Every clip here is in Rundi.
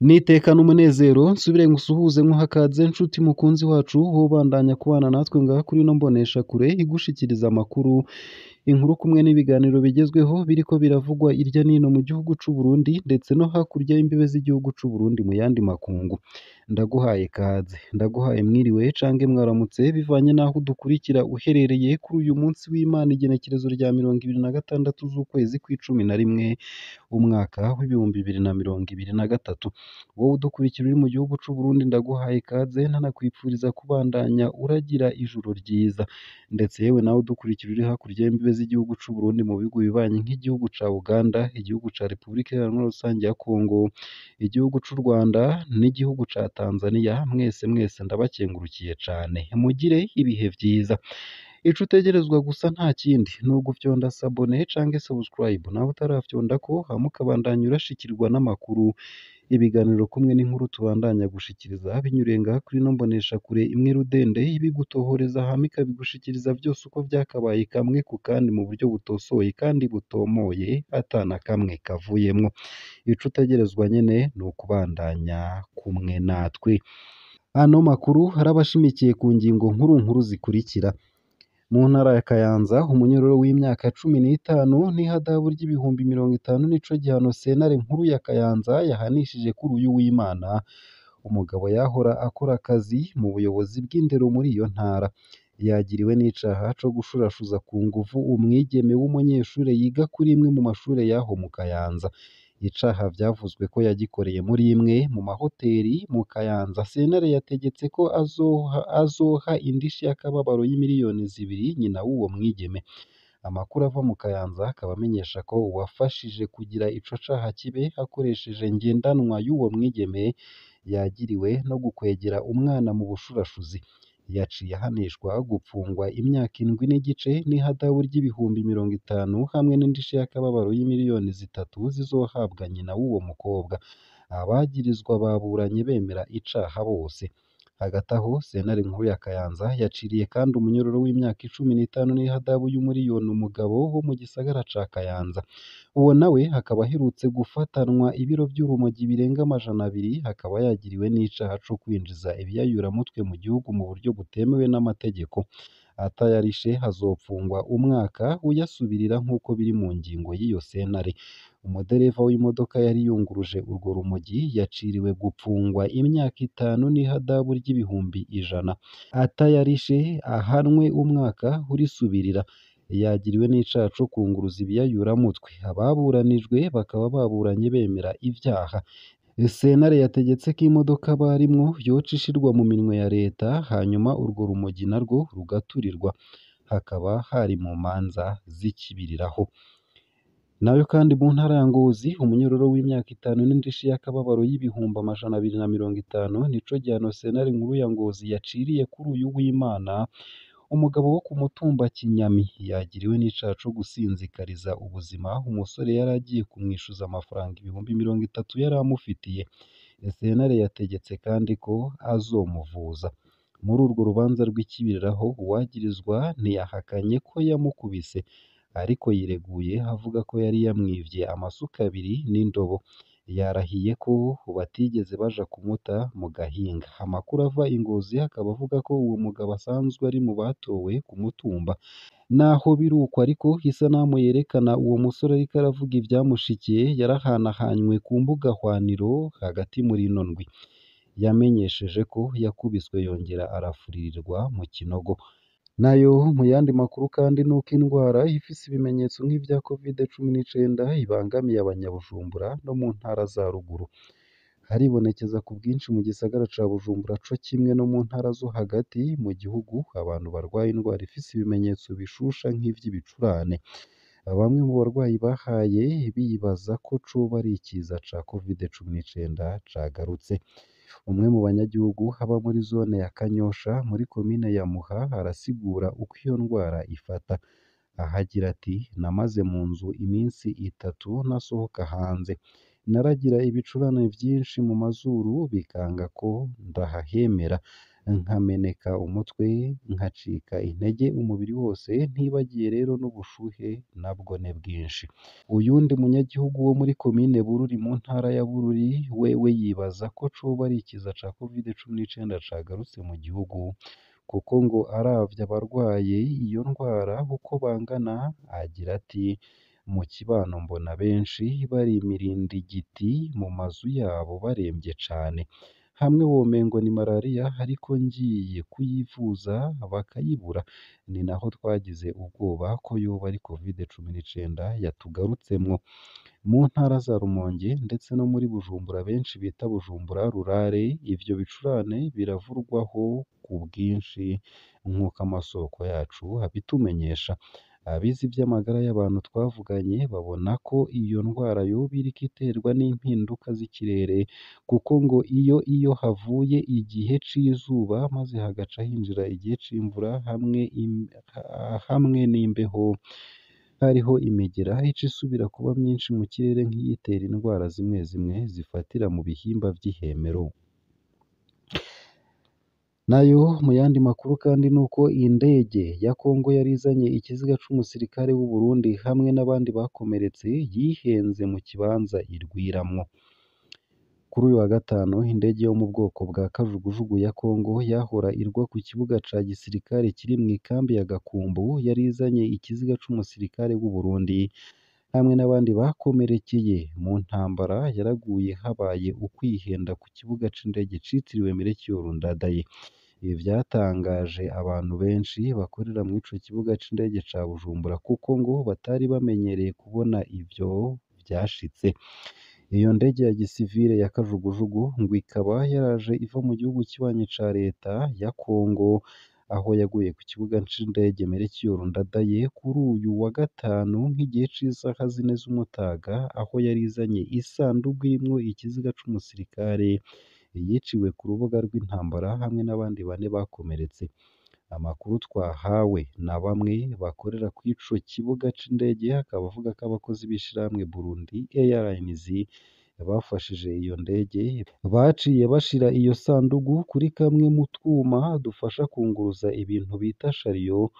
Nitekana umunezero nsubire ngusuhuze nkuhakaze nshuti mukunzi wacu wobandanya kubana natwe ngaha kuri ino mboneshakure igushikiriza amakuru, inkuru kumwe n'ibiganiro bigezweho biriko biravugwa irya nino mu gihugu c'u Burundi ndetse no hakurya y'imbibe z'igihugu c'u Burundi mu yandi makungu. Ndaguhaye kaze, ndaguhaye mwiriwe canke mwaramutse bivanye n'aho udukurikira uherereye kuri uyu munsi w'Imana igenekerezo rya 26 z'ukwezi kw'icumi na rimwe umwaka w'2023. Wowe udukurikira uri mu gihugu c'u Burundi ndaguhaye ikaze ntanakwipfuriza kubandanya uragira ijoro ryiza, ndetse yewe nawe udukurikira uri hakurya y'imbibe z'igihugu c'u Burundi mu bihugu bibanyi nk'igihugu ca Uganda, igihugu ca Repubulika Iharanira Rusange ya Kongo, igihugu c'u Rwanda n'igihugu ca Tanzania, mwese mwese ndabakengurukiye cane, mugire ibihe vyiza. Ico utegerezwa gusa nta kindi ni ugufyonda s'abonner canke subscribe nawe utarafyondako hama ukabandanya urashikirwa n'amakuru, ibiganiro kumwe n'inkuru tubandanya gushikiriza binyuriye ngaha kuri ino mboneshakure imwe rudende ibigutohoreza hama ikabigushikiriza vyose uko vyakabaye kamwe ku kandi mu buryo butosoye kandi butomoye ata na kamwe kavuyemwo. Ico utegerezwa nyene ni ukubandanya kumwe natwe. Ano makuru arabashimikiye ku ngingo nkuru nkuru zikurikira: mu ntara ya Kayanza umunyororo w'imyaka 15 n'ihadabu ry'ibihumbi 50 nico gihano sentare nkuru ya Kayanza yahanishije kuri uyu w'Imana, umugabo yahora akora akazi mu buyobozi bw'indero muri iyo ntara. Yagiriwe n'icaha co gushurashuza ku nguvu umwigeme w'umunyeshure yiga kuri imwe mu mashure y'aho mu Kayanza. Icaha vyavuzwe ko yagikoreye muri imwe mu mahoteri mu Kayanza. Sentare yategetse ko azoha indishi y'akababaro y'imiliyoni 2 nyina w'uwo mwigeme. Amakuru ava mu Kayanza akaba amenyesha ko uwafashije kugira ico caha kibe akoresheje ngendanwa y'uwo mwigeme yagiriwe no gukwegera umwana mu bushurashuzi. Yaciye ahanishwa gupfungwa imyaka 7 n'igice n'ihadabu ry'ibihumbi 50 hamwe n'indishi y'akababaro y'imiliyoni 3 zizohabwa nyina w'uwo mukobwa. Abagirizwa baburanye bemera icaha bose. Hagati aho sentare nkuru ya Kayanza yaciriye kandi umunyororo w'imyaka 15 n'ihadabu y'umuriyoni umugabo wo mu gisagara ca Kayanza. Uwo nawe akaba aherutse gufatanwa ibiro vy'urumogi birenga 200, akaba yagiriwe n'icaha co kwinjiza ibiyayuramutwe mu gihugu mu buryo butemewe n'amategeko. Atayarishe azopfungwa umwaka uyasubirira nk'uko biri mu ngingo y'iyo sentare. Umudereva w'imodoka yari yunguruje urwo rumogi yaciriwe gupfungwa imyaka 5 n'ihadabu ry'ibihumbi 100. Atayarishe ahanwe umwaka urisubirira. Yagiriwe n'icaha co kunguruza ibiyayuramutwe. Ababuranijwe bakaba baburanye bemera ivyaha. Sentare yategetse ko imodoka barimwo yoca ishirwa mu minwe ya leta hanyuma urwo rumogi narwo rugaturirwa. Hakaba hari mu manza z'ikibiriraho. Nayo kandi mu ntara ya Ngozi umunyororo w'imyaka 5 n'indishi y'akababaro y'ibihumbi 250 nico gihano sentare nkuru ya Ngozi yaciriye kuri uyu w'Imana, umugabo wo ku mutumba Kinyami. Yagiriwe n'icaha co gusinzikariza ubuzima umusore yari agiye kumwishuza amafaranga ibihumbi 30 yari amufitiye. Sentare yategetse kandi ko azomuvuza. Muri urwo rubanza rw'ikibiriraho uwagirizwa ntiyahakanye ko yamukubise, ariko yireguye avuga ko yari yamwivye amasuka 2 n'indobo. Yarahiye ko batigeze baja kumuta mu gahinga. Amakuru ava i Ngozi akaba avuga ko uwo mugabo asanzwe ari mu batowe ku mutumba. Naho biruko ariko isanamu yerekana uwo musore ariko aravuga ivyamushikiye yarahanahanywe ku mbuga hwaniro hagati muri ino ndwi. Yamenyesheje ko yakubiswe yongera arafuririrwa mu kinogo. Nayo mu yandi makuru kandi nuko indwara ifise ibimenyetso nk'ivya Covid-19 ibangamiye abanyabujumbura no mu ntara za ruguru. Haribonekeza ku bwinshi mu gisagara ca Bujumbura co kimwe no mu ntara zo hagati mu gihugu abantu barwaye indwara ifise ibimenyetso bishusha nk'ivy'ibicurane. Bamwe mu barwayi bahaye bibaza ko coba ari ikiza ca Covid-19 cagarutse. Umwe mu banyagihugu aba muri zone ya Kanyosha muri komine ya Muha arasigura uko iyo ndwara ifata. Aho agira ati: "Namaze mu nzu iminsi 3 ntasohoka hanze. Naragira ibicurane vyinshi mu mazuru bikanga ko ndahahemera. nkameneka umutwe, nkacika intege umubiri wose, ntibagiye rero n'ubushuhe nabwone bwinshi. Uyundi munyagihugu wo muri komine Bururi mu ntara ya Bururi wewe yibaza ko coba ari ikiza ca Covid-19 cagarutse mu gihugu, kuko ngo aravye abarwaye iyo ndwara uko bangana, agira ati: "Mu kibano mbona benshi bari imirindigiti mu mazu yabo baremvye cane, hamwe womengo ni marariya ariko ngiye kuyivuza bakayibura, ni naho twagize ubwoba ko yoba ari Covid-19 yatugarutsemwo." Mu ntara za Rumonge ndetse no muri Bujumbura benshi bita Bujumbura rurale, ivyo bicurane biravurwaho ku bwinshi nk'uko amasoko yacu abitumenyesha. Abize ivy'amagara y'abantu twavuganye babona ko iyo ndwara yoba iriko iterwa n'impinduka z'ikirere, kuko ngo iyo havuye igihe c'izuba maze hagaca hinjira igihe c'imvura hamwe n'imbeho, hariho imigera ica isubira kuba myinshi mu kirere nk'iyitera indwara zimwe zimwe zifatira mu bihimba vy'ihemero. Nayo mu yandi makuru kandi nuko indege ya Congo yari izanye ikiziga c'umusirikare w'u Burundi hamwe n'abandi bakomeretse yihenze mu kibanza irwiramwo. Kuri uyu wa gatanu indege yo mu bwoko bwa kajugujugu ya Congo yahora irwa ku kibuga ca gisirikare kiri mw'ikambi ya Gakumbu yari izanye ikiziga c'umusirikare w'u Burundi hamwe n'abandi bakomerekeye mu ntambara yaraguye habaye ukwihenda ku kibuga c'indege citiriwe Melchior Ndadaye. Ibi vyatangaje abantu benshi bakorera mw'ico kibuga c'indege ca Bujumbura kuko ngo batari bamenyereye kubona ivyo vyashitse. Iyo ndege ya gisivile ya kajugujugu ngo ikaba yaraje iva mu gihugu kibanyi ca leta ya Congo, aho yaguye ku kibuga c'indege Melchior Ndadaye kuri uyu wa gatanu nk'igihe c'isaha 4 z'umutaga, aho yari izanye isandugu irimwo ikiziga c'umusirikare yiciwe ku rubuga rw'intambara hamwe n'abandi bane bakomeretse. Amakuru twahawe na bamwe bakorera kw'ico kibuga c'indege akaba avuga ko abakozi b'ishirahamwe Burundi Airlines bafashije iyo ndege baciye bashira iyo sandugu kuri kamwe mu twuma dufasha kunguruza ibintu bita chariot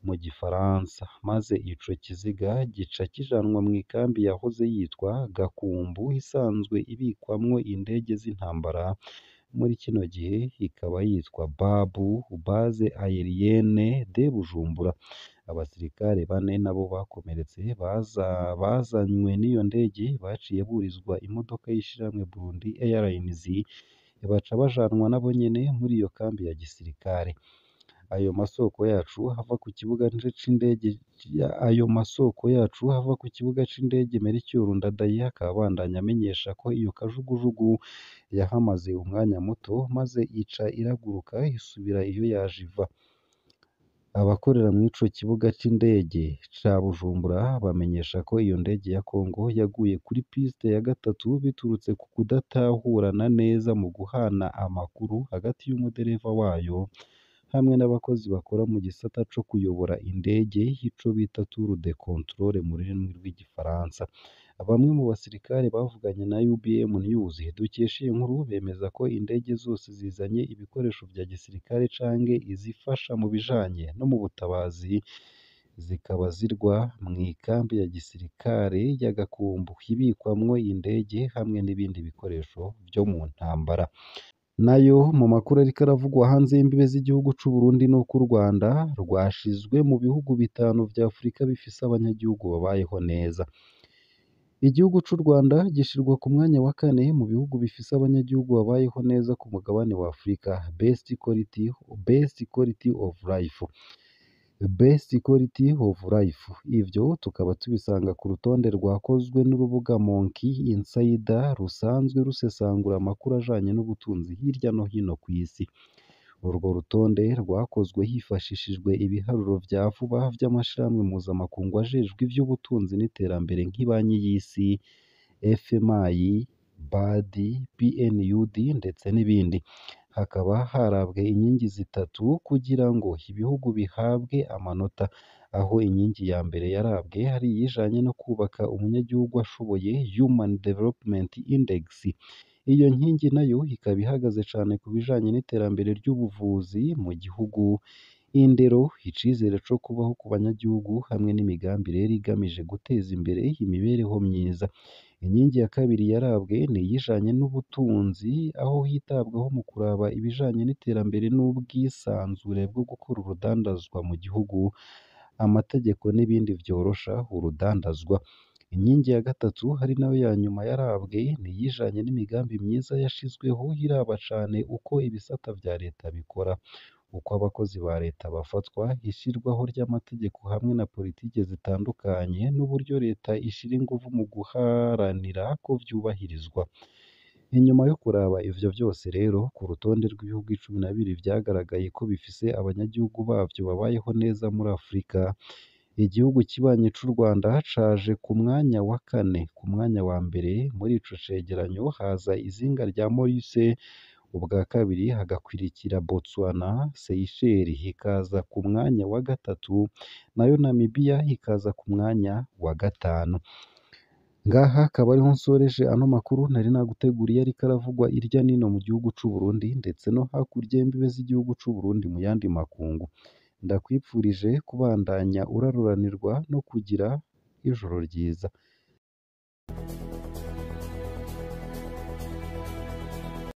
mu gifaransa, maze ico kiziga gica kijanwa mw'ikambi yahoze yitwa Gakumbu isanzwe ibikwamwo indege z'intambara, muri kino gihe ikaba yitwa BABU Base Aérienne de Bujumbura. Abasirikare bane nabo bakomeretse bazanywe n'iyo ndege baciye burizwa imodoka y'ishirahamwe Burundi Airlines baca bajanwa nabo nyene muri iyo kambi ya gisirikare. Ayo masoko yacu ava ku kibuga c'indege ayo masoko yacu ava ku kibuga c'indege Melchior Ndadaye akaba abandanya amenyesha ko iyo kajugujugu yahamaze umwanya muto maze ica iraguruka isubira iyo yaje iva. Abakorera mw'ico kibuga c'indege ca Bujumbura bamenyesha ko iyo ndege ya Congo yaguye kuri piste ya gatatu biturutse ku kudatahurana neza mu guhana amakuru hagati y'umudereva wayo hamwe n'abakozi bakora mu gisata co kuyobora indege ico bita tour de contrôle mu rurimi rw'igifaransa. Bamwe mu basirikare bavuganye na UBM News dukesha iyi nkuru bemeza ko indege zose zizanye ibikoresho vya gisirikare canke izifasha mu bijanye no mu butabazi zikaba zirwa mw'ikambi ya gisirikare ya Gakumbu ibikwamwo indege hamwe n'ibindi bikoresho vyo mu ntambara. Nayo mu makuru ariko aravugwa hanze y'imbibe z'igihugu c'u Burundi nuko u Rwanda rwashizwe mu bihugu bitanu vya Afurika bifise abanyagihugu babayeho neza. Igihugu c'u Rwanda gishirwa ku mwanya wa kane mu bihugu bifise abanyagihugu babayeho neza ku mugabane wa Afurika, best quality of life. Best quality of life. Ivyo tukaba tubisanga ku rutonde rwakozwe n'urubuga Monkey Insider rusanzwe rusesangura amakuru ajanye n'ubutunzi hirya no hino kw'isi. Urwo rutonde rwakozwe hifashishijwe ibiharuro vya vuba vy'amashirahamwe mpuzamakungu ajejwe ivy'ubutunzi n'iterambere nk'ibanki y'isi, FMI, BAD, PNUD ndetse n'ibindi. Hakaba harabwe inkingi zitatu kugira ngo ibihugu bihabwe amanota, aho inkingi ya mbere yarabwe ari iyijanye no kubaka umunyagihugu ashoboye Human Development Index. Iyo nkingi nayo ikaba ihagaze cane ku bijanye n'iterambere ry'ubuvuzi mu gihugu, indero, icizere co kubaho ku banyagihugu hamwe n'imigambi rero igamije guteza imbere imibereho myiza. Inkingi ya kabiri yarabwe ni iyijanye n'ubutunzi, aho hitabwaho mu kuraba ibijanye n'iterambere n'ubwisanzure bwo gukora urudandazwa mu gihugu, amategeko n'ibindi vyorosha urudandazwa. Inkingi ya gatatu ari nayo ya nyuma yarabwe ni iyijanye n'imigambi myiza yashizweho iraba cane uko ibisata vya leta bikora, uko abakozi ba leta bafatwa, ishirwaho ry'amategeko hamwe na politike zitandukanye n'uburyo leta ishira inguvu mu guharanira ko vyubahirizwa. Inyuma yo kuraba ivyo vyose rero, ku rutonde rw'ibihugu 12 vyagaragaye ko bifise abanyagihugu bavyo babayeho neza muri Afrika, igihugu kibanyi c'u Rwanda caje ku mwanya wa kane. Ku mwanya wa mbere muri ico cegeranyo haza izinga rya Maurice, ubwa kabiri hagakwirikira Botswana, Seychelles ikaza ku mwanya wa gatatu, nayo Namibia ikaza ku mwanya wa gatanu. Ngaha akaba ariho nsoreje ano makuru nari naguteguriye ariko aravugwa irya nino mu gihugu c'u Burundi ndetse no hakurya y'imbibe z'igihugu c'u Burundi mu yandi makungu. Ndakwipfurije kubandanya uraruranirwa no kugira ijoro ryiza.